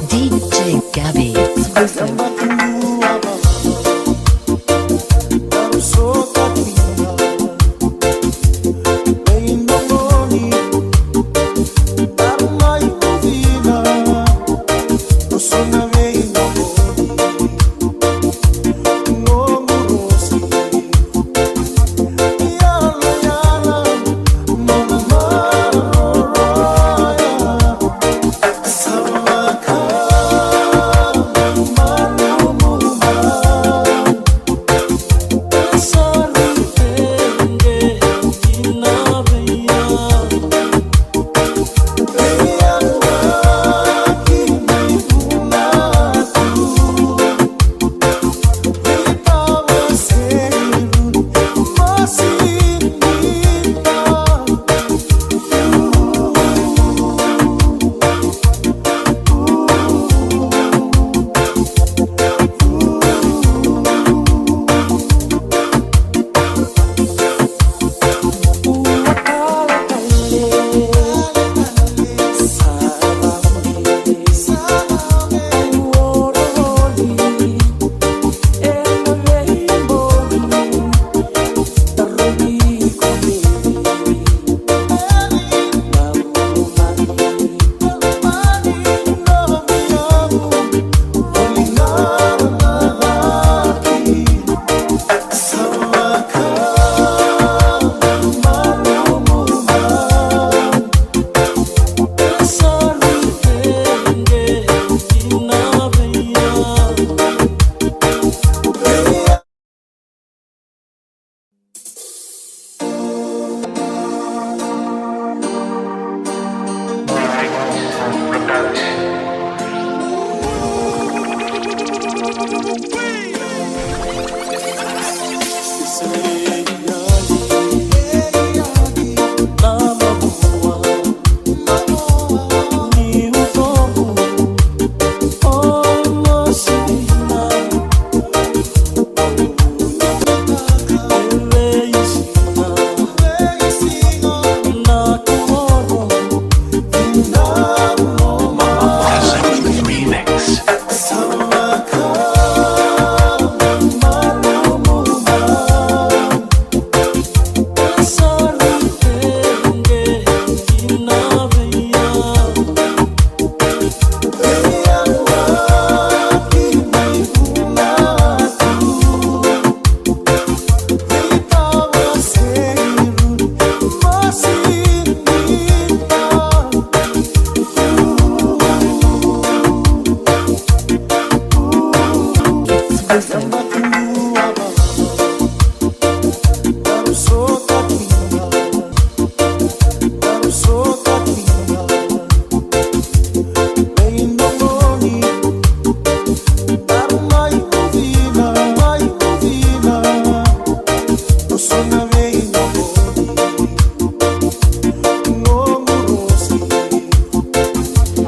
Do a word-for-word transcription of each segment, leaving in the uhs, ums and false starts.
D J Gabby exclusive.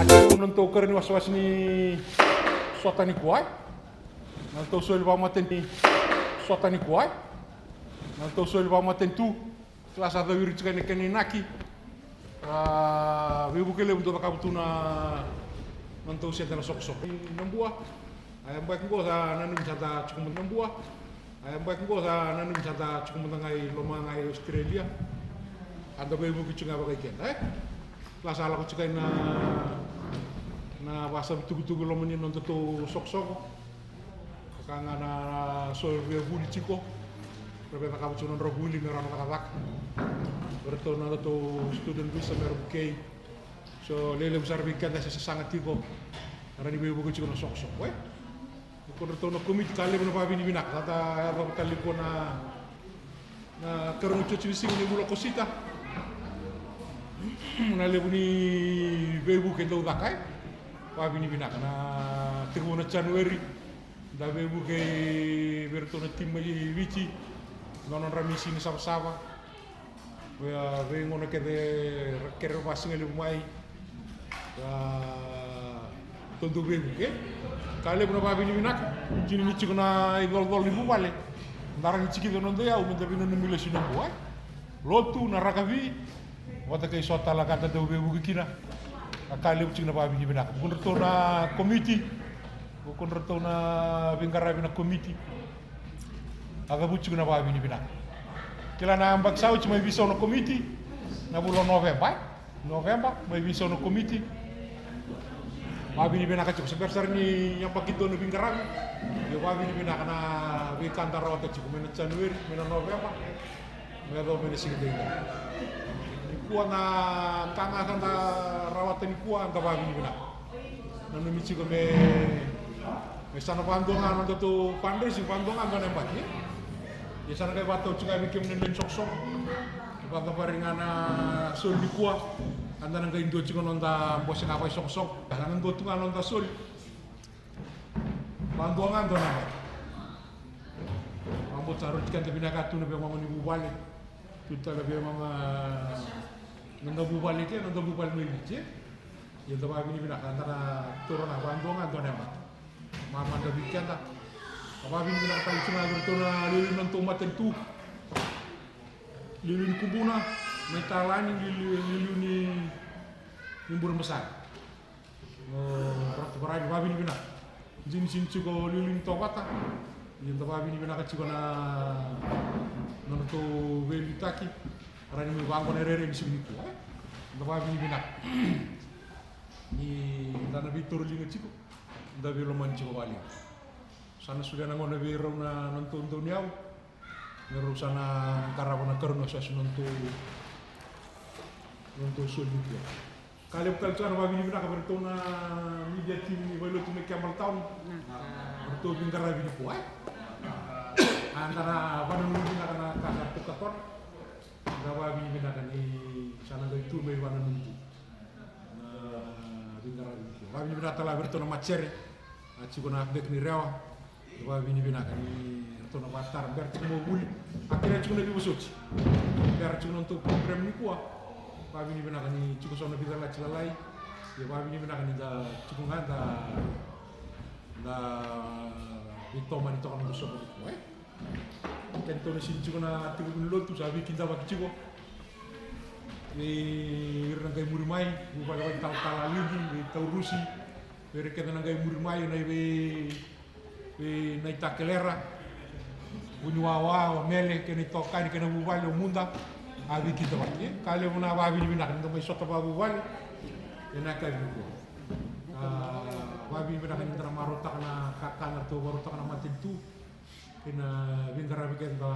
Ati na nodatou kara ni wasewase ni sota nikua. Na nodatou soli vakamatanitu, sota nikua. Na nodatou soli vakamatanitu. Kila sa cawiri tiko na kena inaki. A, veivuke levu dau cakava tu na nodatou sede na sokosoko. Nabua. A, yabaki qo sa nanumi sa da tiko mai Nabua. A yabaki qo sa nanumi sa da tiko mada ga i loma ga i Australia. A da veivuke tiko ga vakai keda, e? Kila sa lako tiko i na, na vasa tukutuku i loma ni nodatou sokosoko. Vaka ga na so via vuli tiko. Ra via cakava tiko nodra vuli me ra na cakacaka. Ratou na nodatou student visa me ra vukei. So lelevu sara vei keda se sasaga tiko. Ra ni veivuke tiko na sokosoko, e? Ko ratou na komiti ka levu na vavinavinaka. Sa da yacova tale nikua na, na karua ni tioci ni siga ni vula ko Sita. Na levu ni veivuke dau caka, e? Vavinavinaka. Na tekivu na January, da veivuke vei ratou na timi mai Viti. Na nodra misini savasava. Vei, a, veigauna kece ra kere vasigalevu mai. A, tou dau veivuke. Ka levu na vavinavinaka. Dina ni tiko na icolacola ni vuvale, da rawa ni tikica na noda iyau me da veinanumi lesu i Nabua, e? Lotu, na rakavi, vata kei so tale ka da dau veivuke kina. A ka levu tiko na vavinavinaka. Vukudratou na komiti. Vukudratou na veiqaravi na komiti. A cavuti tiko na vavinavinaka. Kila na yabaki sa oti mai veisau na komiti na vula o Noveba, e? Noveba, mai veisau na komiti. Vavinavinaka tiko, se bera sara ni yabaki dua na veiqaravi. Io, vavinavinaka na veika da rawata tiko mai na January, mai na Noveba. Me yacova mai na siga edaidai. Nikua na ka ga sa da rawata nikua, da vavinavinaka. Nanumi tiko me, me sa na vadua ga na nodatou fundraising, vadua ga dua na yabaki, e? Ia sa na qai vatau tiko ga vei kemuni na lewe ni sokosoko. Vacavari ga na soli nikua. A da na qai dua tiko na noda bose ga vakaisokosoko. Sa na dua tu ga na noda soli. Vadua ga dua na yabaki. Vakabauta sa rauti keda vinaka tu na veigauna ni vuvale. Tu tale na veigauna na noda vuvale ke, na noda vuvale mai Viti, e? Ia da vavinavinaka, da na taura na vadua ga dua na yabaki. Mamadra vei keda. Ka vavinavinaka tale tiko ga vei ratou na iliuliu ni nodatou matanitu. Iliuliu ni Kubuna, mai Talani, iliuliu, iliuliu ni, ni Burebasaga. O Ratu Varai, vavinavinaka. Jinisini tiko liuliu ni Tovata. Ia da vavinavinaka tiko na, na nodratou veiliutaki. Rani mai vaqo na rairai ni siga nikua, e? Da vavinavinaka. Ni da na veitauriliga tiko. Da veilomani tiko vakalevu. Sa na solia na gauna vei rau na, na nodatou dauniyau. Me rau sa na qarava na karua ni wasewase ni nodatou, nodatou soli nikua. Ka levu tale tiko ga na vavinavinaka vei ratou na media team ni valelotu mai Campbelltown. Ratou veiqaravi nikua, e? A da na vananumi vinaka na ka sa ratou katona. Da vavinavinaka ni sa na qai tu mai vananumi tu. Na veiqaravi nikua. Vavinavinaka tale ga vei ratou na matasere. A tiko na beki ni Rewa. Vavinavinaka ni ratou na vakatara bera tiko mo vuli. A kere tiko na veivosoti. Bera tiko na nodatou program nikua. Vavinavinaka ni tiko so na veicalati lalai. Ia vavinavinaka ni da tiko ga da, da veitomani toka na noda soqo nikua, e? Kedatou na sini tiko na tiko ni lotu sa veikidavaki tiko. Vei ira na qai muri mai, vuvale vakaitalatala, Ligi, vei Taurusi, vei ira kece na qai muri mai, na vei, vei na itakelera, Vuniwawa, o Mele, kei na itokani, kei na vuvale, o Muda, a veikidavaki. Ka levu na vavinavinaka ni da mai sota vakavuvale ena yakavi nikua. A, vavinavinaka ni da na marautaka na kakana ratou marautaka na matanitu. Kei na veiqaravi keda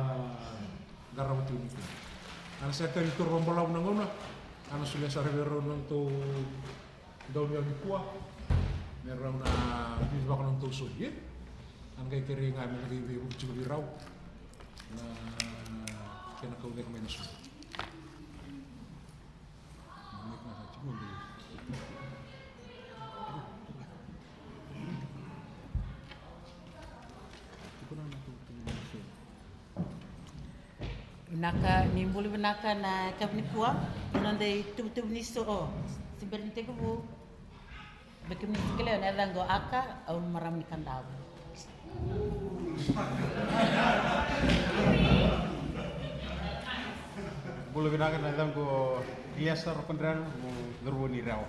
qarava tiko nikua. A na sa tani toro balavu na gauna. A na solia sara vei rau na nodatou dauniyau nikua. Me rau na vivi vaka na nodatou soli, e? A na qai kerei ga me na qai veivuke tiko vei rau na kena kau cake mai na soli. Vinaka, ni bula vinaka na yakavi nikua. Na noda ituvatuva ni so, o, se bera ni tekivu. Vei kemuni sa kila, na yacaqu o Aka, au marama ni Kadavu. Bula vinaka, na yacaqu o Iliesa Rokodrena, mo cauravou ni Rewa.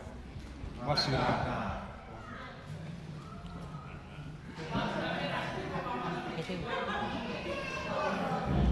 Masu vinaka. Kei kemuni.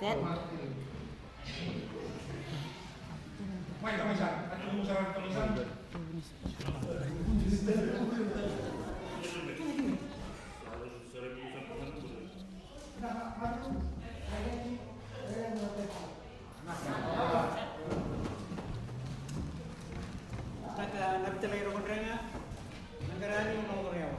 Set. Taka na vitalai roko drega na garani na oro yawa.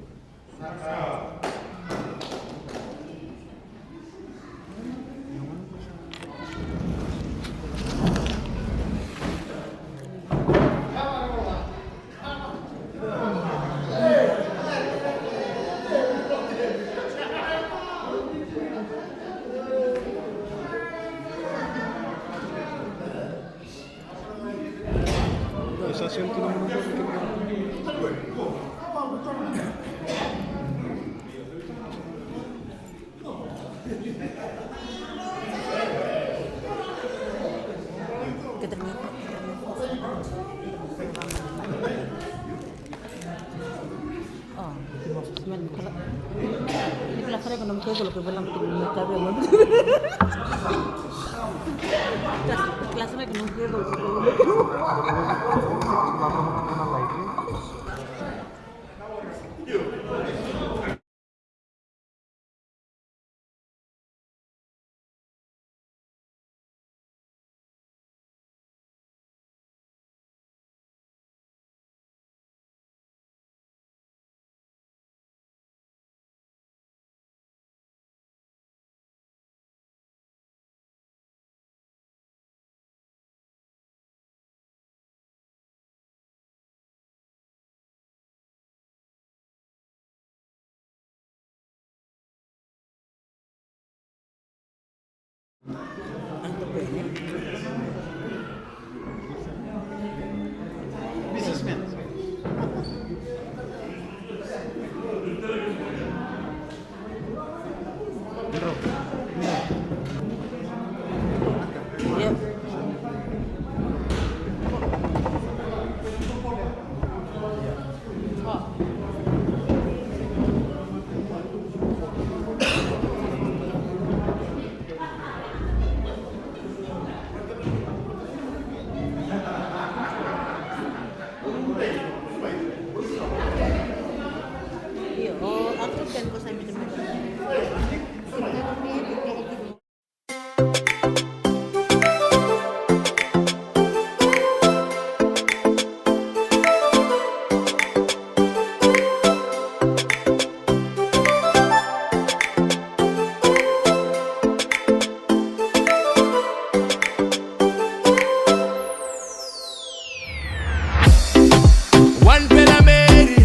One Pela Mary,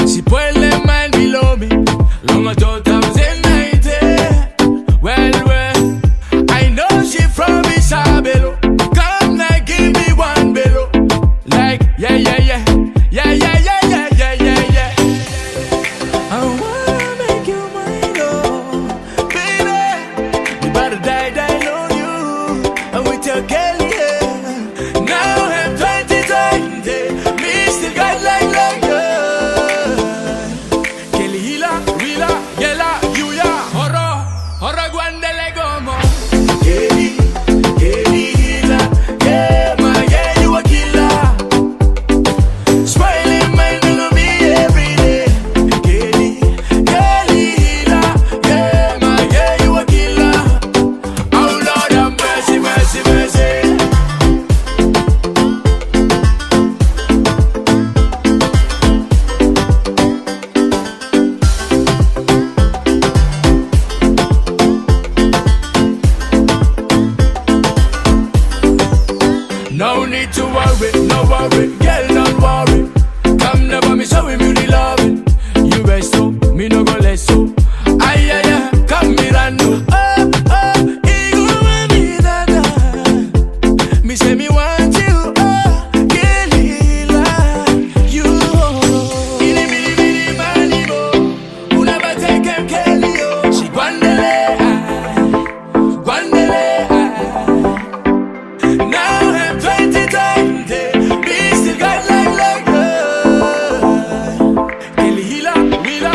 si pwele man below me. Long ago two thousand nineteen. Well, well, I know she from Isabelo. Come now, give me one bello. Like, yeah, yeah, yeah. Yeah, yeah, yeah, yeah, yeah, yeah, yeah. I wanna make you mine, oh, baby. You better die, die, love you. And with your girl, yeah. Now I'm twenty twenty, me still got like, like, yeah. Kelly Hila, Wila, Yela, Yuya, Horo, Horo, Guandele, Gomo. Kelly, Kelly Hila, yeah, my, yeah, you a killer. Smiling, minding on me every day. Kelly, Kelly Hila, yeah, my, yeah, you a killer. Oh Lord have mercy, mercy, mercy. No need to worry, no worry, girl, don't worry. Come never me show him you the loving. You rest so, me no go less so. Ay, ay, ay, come me run no. Oh, oh, igu mami dada. Me say me want you, oh, Kelly Hila, you. Ini mini mini mani mo. Una ba take him Kelly, oh. She Guandele, ay. Guandele, ay. Now I'm twenty twenty, me still got like, like, love. Kelly Hila, Wila,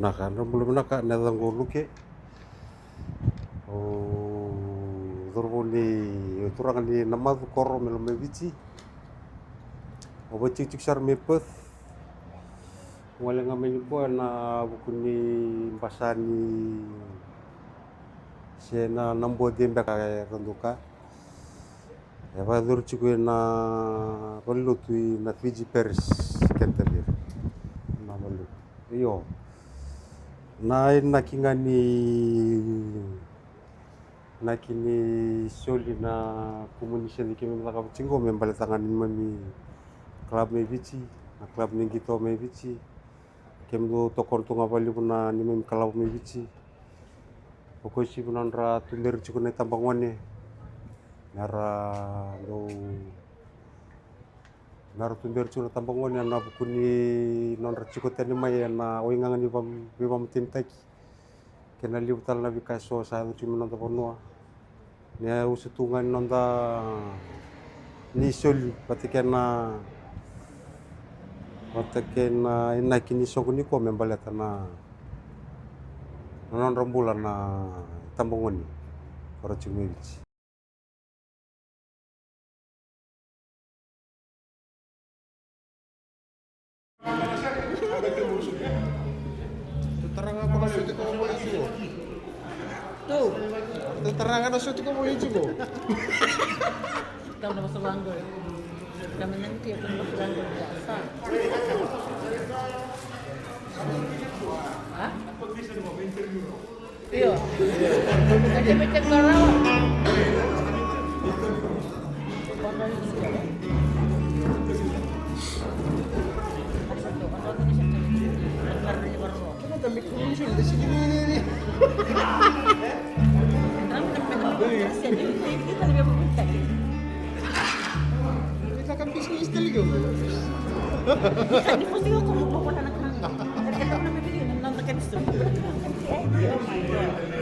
Vinaka, dra bula vinaka, na yacaqu o Luke. O cauravou ni, o turaga ni Namacu, koro mai Lomaiviti. O vaitikotiko sara mai Perth. Gole ga mai nikua ena vuku ni basa ni se na, na bogi beka e Raduka. E vakayacori tiko ena valenilotu ina Fiji Parish, Canterbury. Na valenilotu. Io. Na inaki ga ni, inaki ni soli na kumuni sedi keimami cakava tiko qo me baleta ga ni neimami club mai Viti, na club ni qito mai Viti. Kemudou tokona tu ga vakalevu na neimami club mai Viti. O koya e sivia na nodra tuberi tiko na itabagone. Mera dau, mera tuberi tiko na tabagone ena vuku ni nodra tiko tani mai ena waigaga ni vam-, veivakamatenitaki. Kei na levu tale na veika eso sa yaco tiko mai noda vanua. Ni a usa tu ga ni noda ni soli vata kei na, vata kei na inaki ni soqo nikua me baleta na, na nodra bula na tabagone. Koro tiko mai Viti. Taraga ko na soti ko voli tiko. Tu. Taraga na soti ko voli tiko. Tau na vosa vaqo. Kami nanti aku na vosa vaqo. Sa. Ha? Io. Ka dei me tiko rawa. Ita ka business tale keu. Ita ni fosi ko mo ko na ka. Ita na me bili na na ka ni so. Oh my God.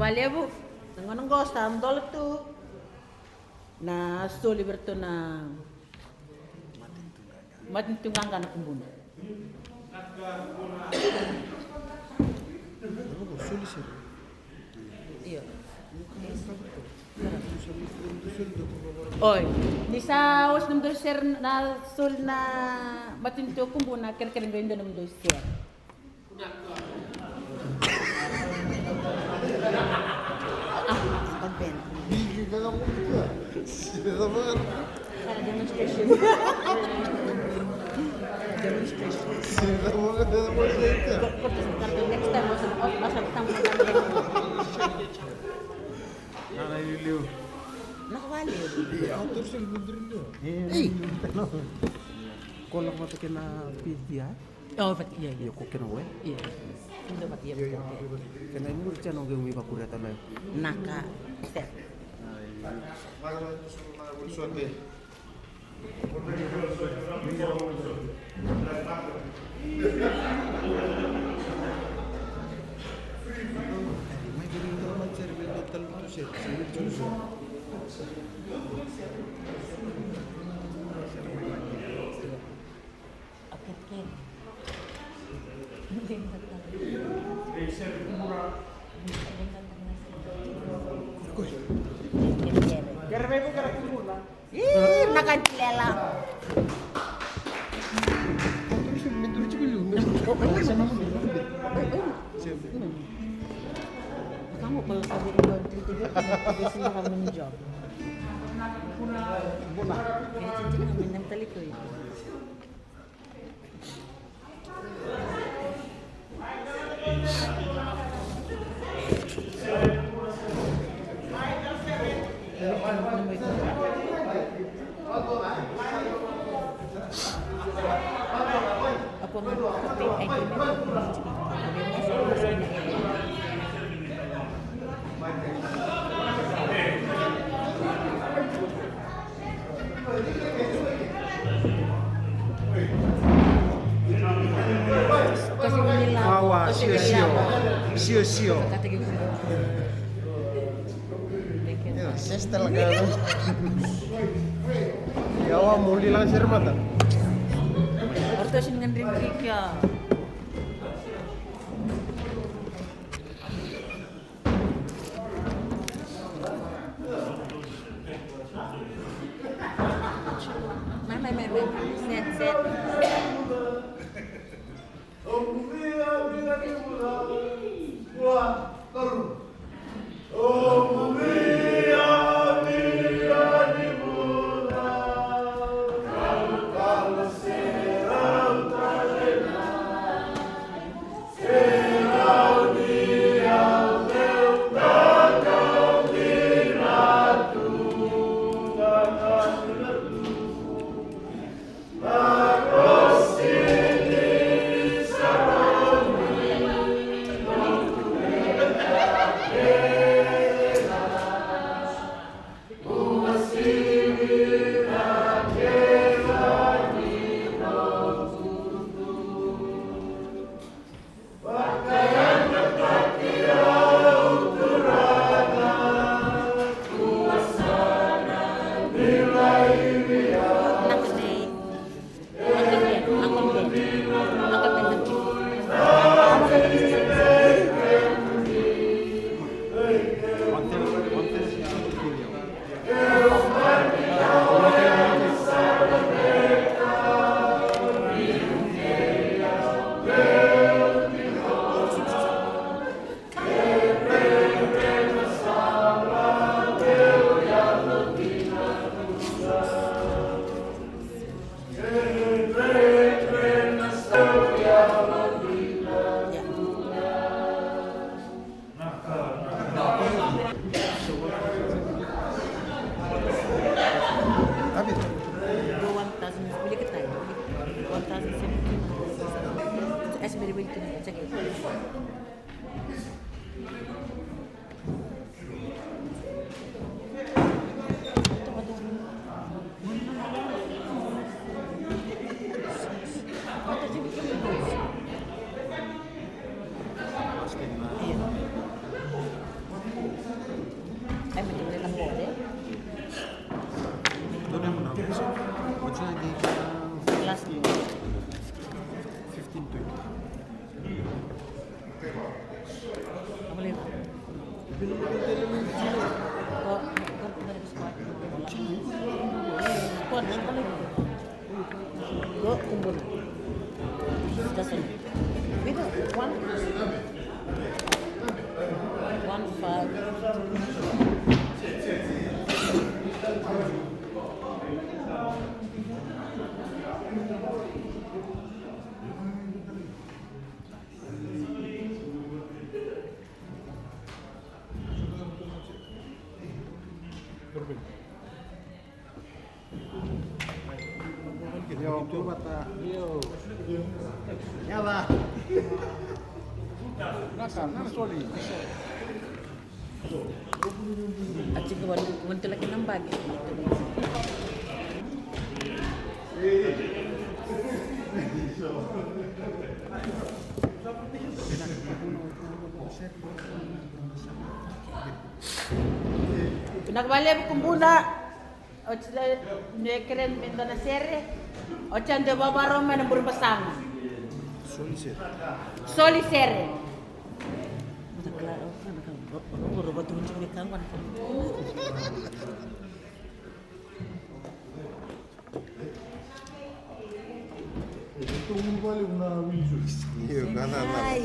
Levu, na gauna qo sa dola tu na soli vei iratou na matanitu qaqa na Kubuna. Io. Oi, ni sa osi nomudou sere na soli na matanitu o Kubuna, kerekere qai dua nomudou sere. Demonstration. Demonstration. Next time, masa, masa, masa, masa, masa, masa. Nana iliu. Naka vale. Ia, au torsi iliu. Ei. Ko lako vata kei na P D I. Ia, vata, ia, ia. Ia, ko kena we? Ia. Ida vata, ia, vata, ia. Kena iliu, tia na qai umi vakuria tale. Naka. Sere. Ih, na ka ni lela. Awa, sio, sio. Sio, sio. Ia, sesta la ka. Ia, awa, mo li la sere mata. Orta sin ngan rin kika. Mai, mai, mai, mai. Set, set. Fifteen twenty. Go, kumbuna. Doesn't. Wait, one. One five. Yo, tu vata. Yo. Yala. Naka, na soli. A tiko vani, vani tala kina bagi. Vinaka vakalevu, kumbuna. Oti la, me kere me dua na sere. Oti a de vavarau mai na buri basaga. Soli sere. Soli sere. Io, nada, nada. Ai.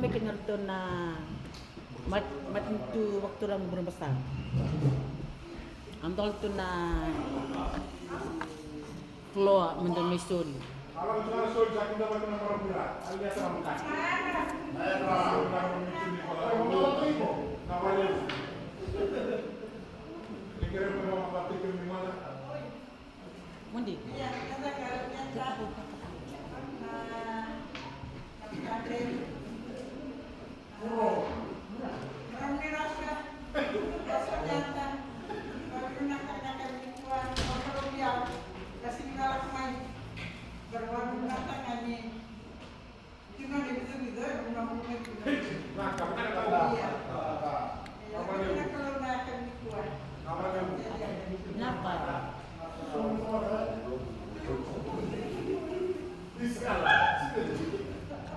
Vei kei na ratou na mat-, matanitu vakaturaga Burebasaga. A dola tu na floor me dou mai soli. Mundi.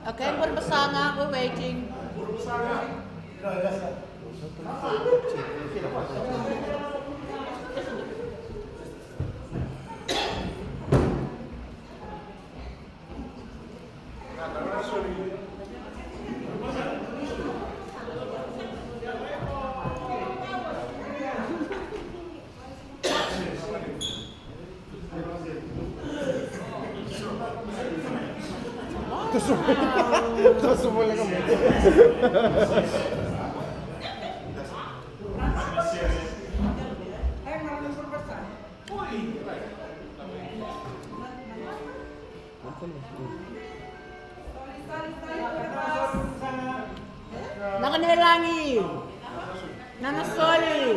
Okay, Burebasaga, we're waiting. Naka na lagi. Nana soli.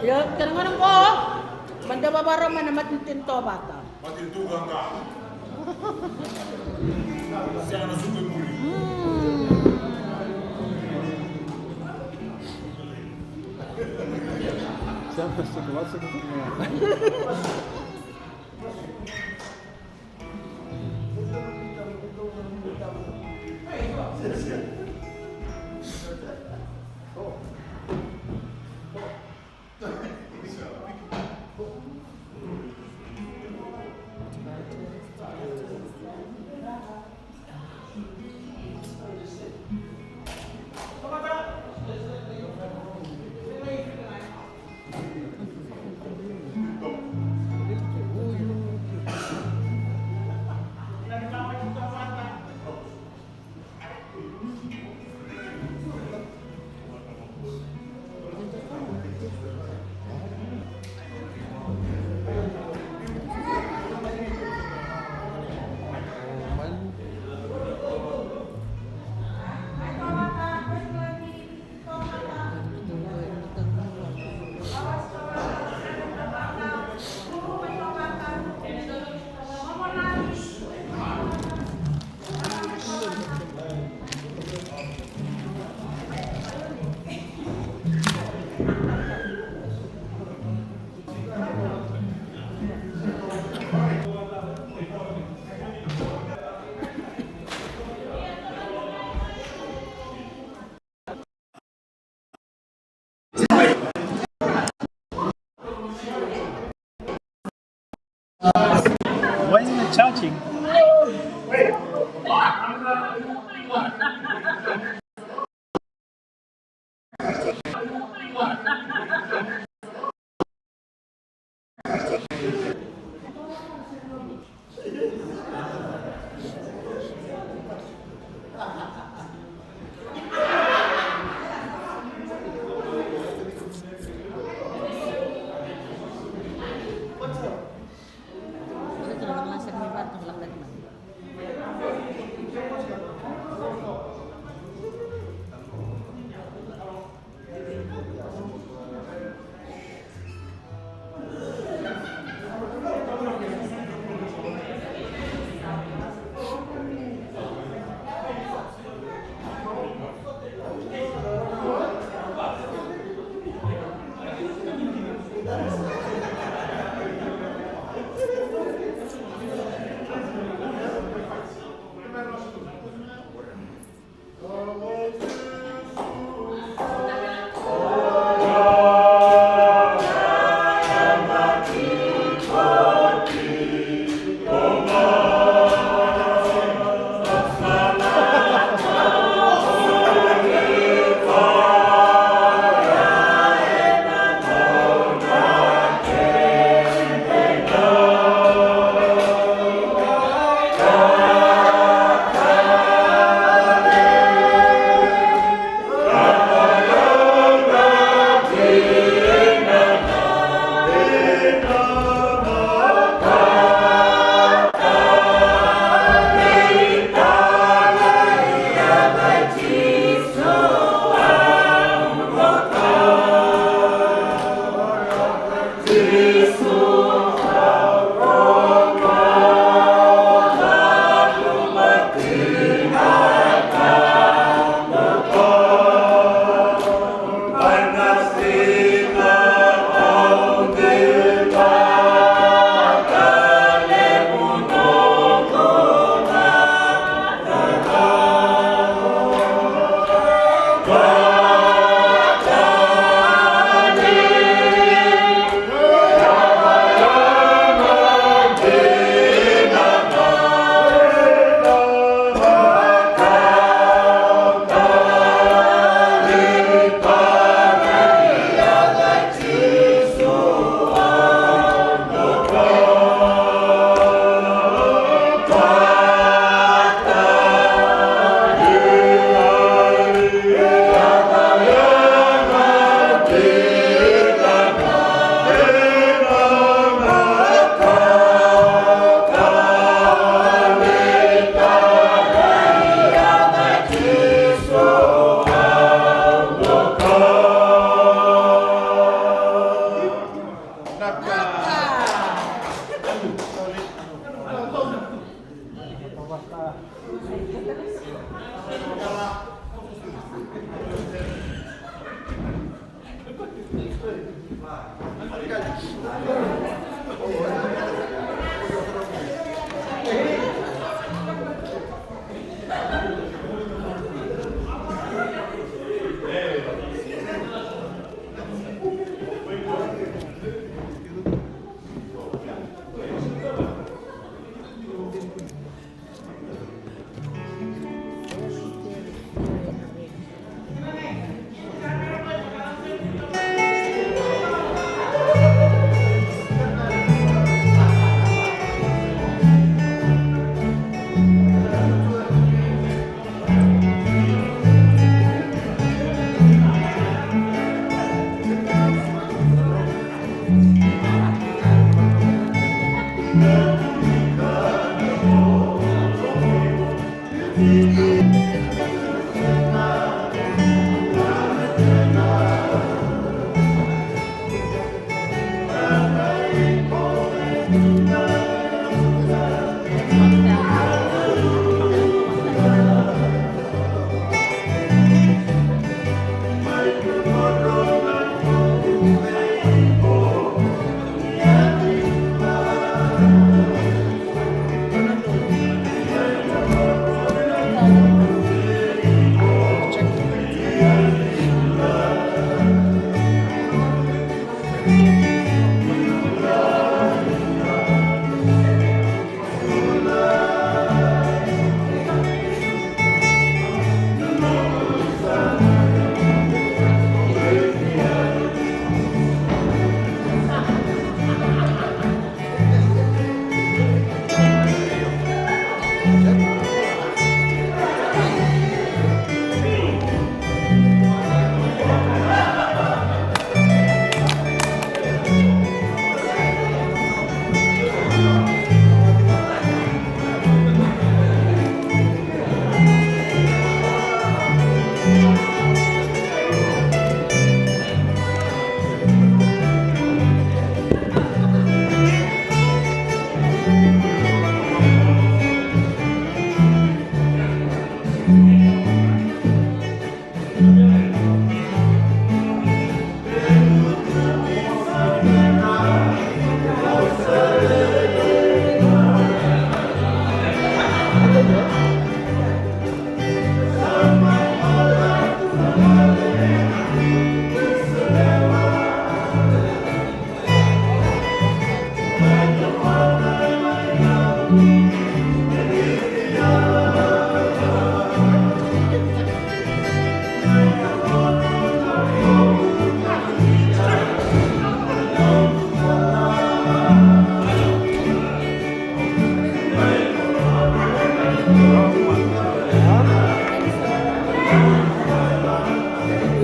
Io, kena gauna qo, mada vakarau mai na matanitu ni Tovata. Matanitu qaqa. Sega na suka i muri. Mm. Sega na suka, suka.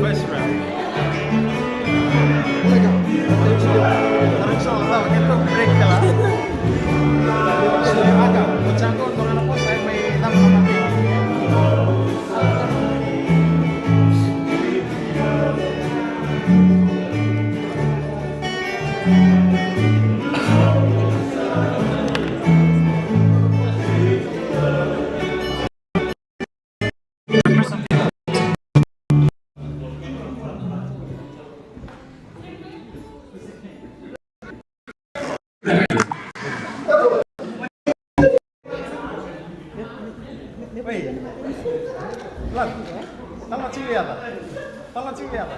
First round. Break tala. Oi. Lan. Tala tiko i yaca. Tala tiko i yaca.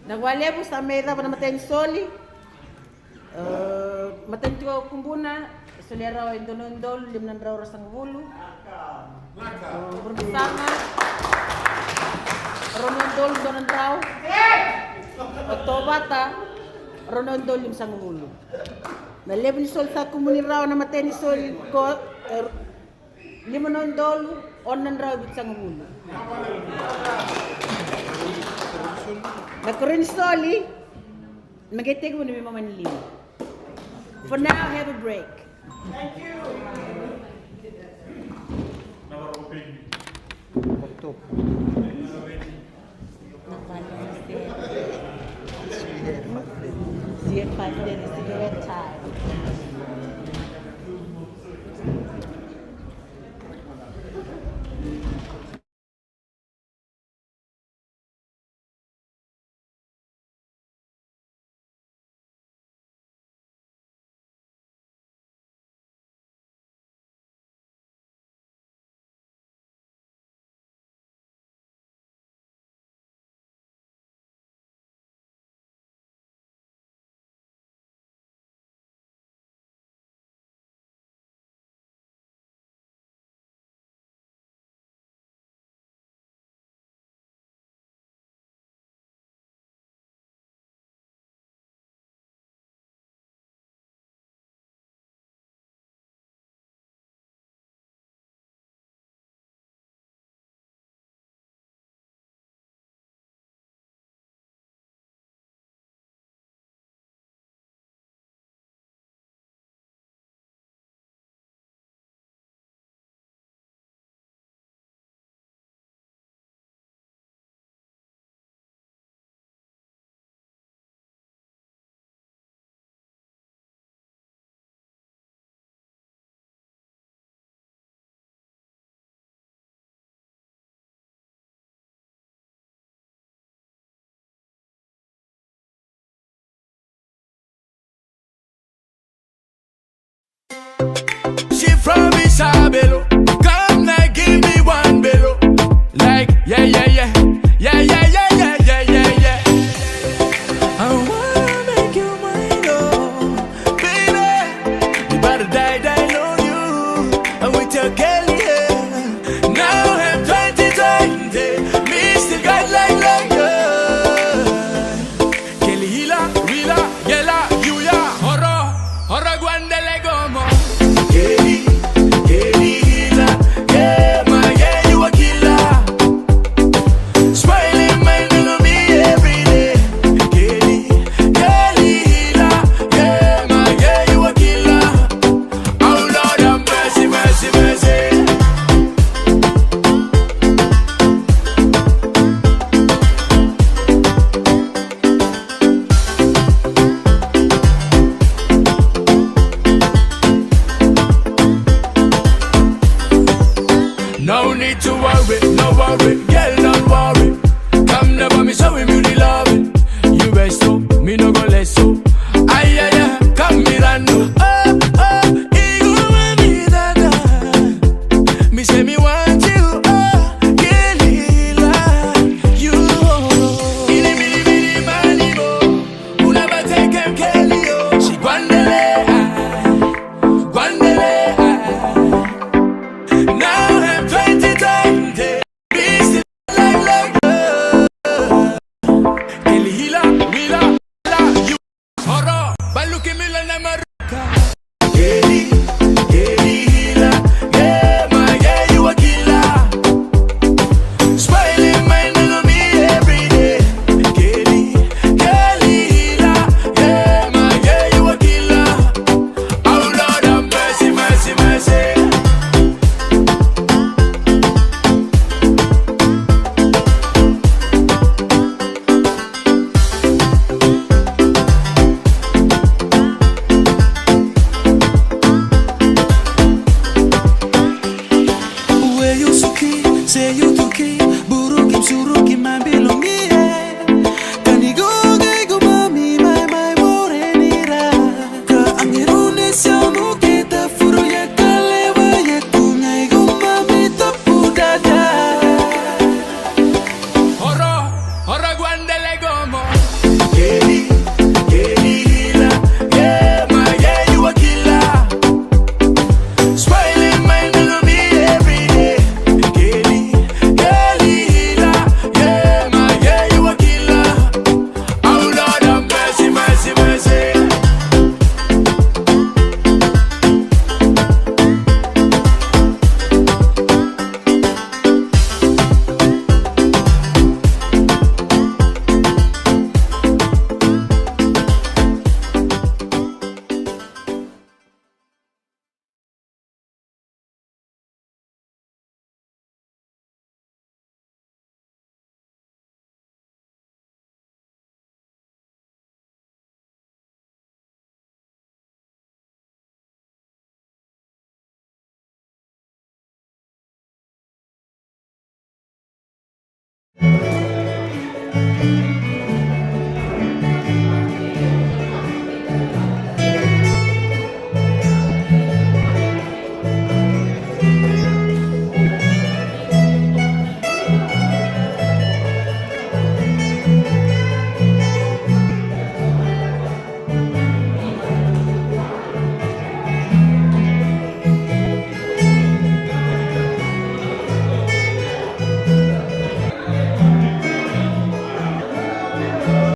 Na vakalevu sa mai cava na matai ni soli. E, matanitu Kubuna, e solia rawa e dua na udolu lima na drau ruasagavulu. O Burebasaga, rua na udolu dua na drau. O Tovata, rua na udolu limasagavulu. Na levu ni soli sa kumuni rawa na matai ni soli ko, e, lima na udolu ono na drau vitusagavulu. Na karua ni soli, me qai tekivu na veimama ni liga. For now, have a break. October. She had five thirty. She had five thirty cigarette time. She from Isabelo. Come now, give me one bello. Like, yeah, yeah, yeah. Yeah, yeah, yeah, yeah, yeah, yeah, yeah. I wanna make you mine, oh, baby. You better die, die, know you. I'm with your girl, yeah. Now I'm twenty twenty. Me still got like, like, yeah. Kelly Hila, Wila, Gela, Yuya, Horo, Horo Guandele Gomo. Kelly, Kelly Hila, yeah, my, yeah, you a killer. Smiling, minding on me every day. Kelly, Kelly Hila, yeah, my, yeah, you a killer. Oh Lord have mercy, mercy, mercy. No need to worry, no worry, girl, don't worry. Come never me show him you the loving. You rest so, me no go less so. Ay, ay, ay, come me run no. Oh, oh, igu mami dada. Me say me want you, oh, Kelly Hila, you. Ini mini mini mani mo. Una ba take him Kelly, oh. She guandele, ay, guandele, ay. Now I'm twenty twenty. Busy Tuki, se yu tuki, buruki, suruki, mabilogi, e.